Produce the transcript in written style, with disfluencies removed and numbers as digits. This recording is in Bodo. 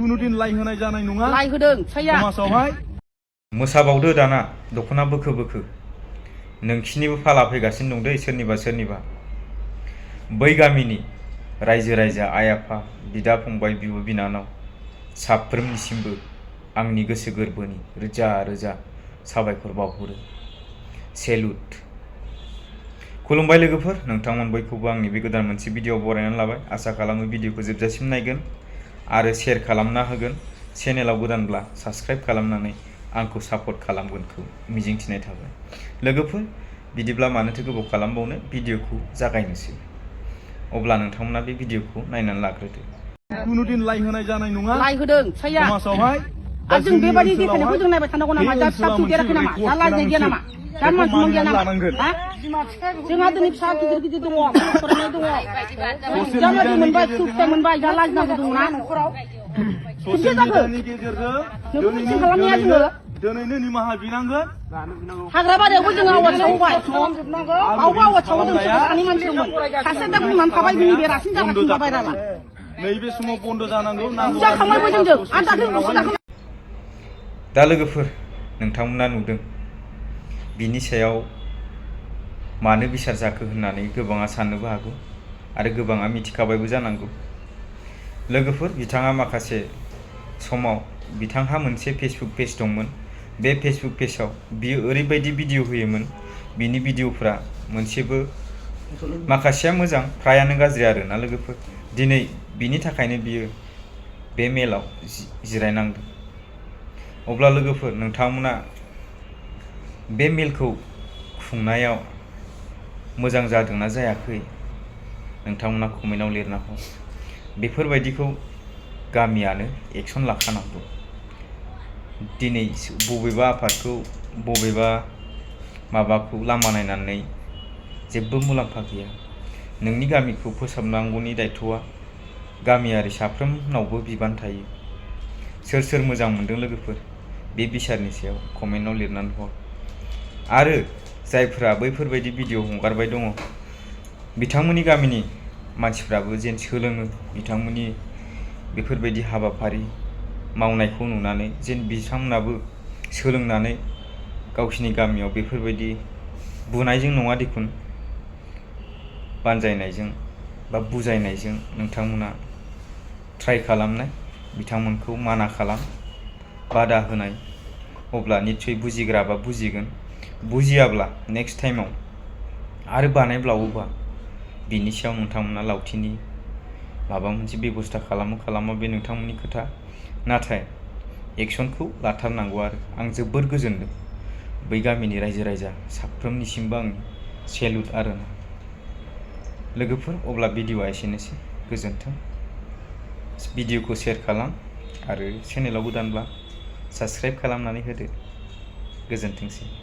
कुनुदिन लाइ होनाय जानाय नङा लाइ होदों फिसाया समाजावहाय मोसाबावदो दाना दखना बोखो बोखो नोंसिनिबो फाला फैगासिनो दं दै सोरनिबा बै गामिनि रायजो राजा आइ आफा बिदा फंबाय बिब' बिनानाव साफ्रोमनिसिमबो आंनि गोसो गोरबोनि रोजा रोजा साबायखर बावहरो सेलुट खुलुमबाय लोगोफोर नोंथांमोन बयखौबो आंनि बे गोदान मोनसे भिडिअ बरायनानै लाबाय आसा खालामो भिडिअखौ जोबजासिम नायगोन आरो शेयार खालामना होगोन चेनेलाव गोदानब्ला साबस्क्राइब खालामनानै आंखौ सापर्ट खालामगोनखौ मिजिंथिनाय थाबाय लोगोफोर बिदिब्ला मानोथो गोबाव खालामबावनो भिडिअखौ जागायनोसै अब्ला नोंथांमोना बे भिडिअखौ नायनानै लाग्रोदो कुनुदिन लाइ होनाय जानाय नङा लाइ होदों फिसाया समाजावहाय जों बेबायदि देखायनायखौ जों नायबाय थानांगौ नामा दा फिसा फिसौ देराखै नामा दा लाजिनाय गैया नामा दा मानसिमोन गैया नामा जोंहा दिनै फिसा गिदिर गिदिर दङ फरायनाय दङ जामादै मोनबाय फिथाइ मोनबाय दा लाजिनांगौ दंना न'खराव ससियेल मिडियानि गेजेरजों नोंखौ खालामनाया जोङो दिनैनो निमाहा बिनांगोन हाग्रा बारियावबो जों आवाज सावबाय आवबो आवाज सावदों सानै मानसि दंमोन सासे दा बुंनानै थाबाय बिनि बेरासिन जागासिनो जाबाय राला नैबे समाव बन्द जानांगौ जाखांबायबो जोंजों आरो दाख्लै दा लोगोफोर नोंथांमोना नुदों बिनि सायाव मानो बिसार जाखो होननानै गोबाङा साननोबो हागौ आरो गोबाङा मिथिखाबायबो जानांगौ लोगोफोर बिथाङा माखासे समाव बिथांहा मोनसे फेसबुक पेज दंमोन बे फेसबुक पेजाव बियो ओरैबायदि भिडिअ होयोमोन बिनि भिडिअफ्रा मोनसेबो माखासेया मोजां फ्रायानो गाज्रि आरोना लोगोफोर दिनै बिनि थाखायनो बियो बे मेलाव जिरायनांदों अब्ला लोगोफोर नोंथांमोना बे मेलखौ खुंनायाव मोजां जादोंना जायाखै नोंथांमोना कमेन्टआव लिरना हर बेफोरबायदिखौ गामियानो एक्सन लाखानांगौ दिनै बबेबा आफादखौ बबेबा माबाखौ लामा नायनानै जेबो मुलाम्फा गैया नोंनि गामिखौ फोसाबनांगौनि दायथ'आ गामियारि साफ्रोमनावबो बिबान थायो सोर सोर मोजां मोनदों लोगोफोर बे बिसारनि सायाव कमेन्टआव लिरनानै हर आरो जायफोरा बैफोरबायदि भिडिअ हगारबाय दङ बिथांमोननि गामिनि मानसिफ्राबो जेन सोलोङो बिथांमोननि बेफोरबायदि हाबाफारि मावनायखौ नुनानै जेन बिथांमोनाबो सोलोंनानै गावसिनि गामियाव बेफोरबायदि बुनायजों नङा दिखुन बानजायनायजों बा बुजायनायजों नोंथांमोना ट्राइ खालामनाय बिथांमोनखौ माना खालाम बादा होनाय अब्ला निस्सय बुजिग्राबा बुजिगोन बुजियाब्ला नेक्स्ट टाइमाव आरो बानायब्लावोबा बिनि सायाव नोंथांमोना लावथिनि माबा मोनसे बेबस्था खालामा बे नोंथांमोननि खोथा नाथाय एक्सनखौ लाथारनांगौ आरो आं जोबोर गोजोनदों बै गामिनि रायजो राजा साफ्रोमनिसिमबो आंनि सेलुट आरोना लोगोफोर अब्ला भिडिअआ एसेनोसै गोजोन्थों भिडिअखौ शेयार खालाम आरो चेनेलाव गोदानब्ला साबस्क्राइब खालामनानै होदो गोजोन्थोंसै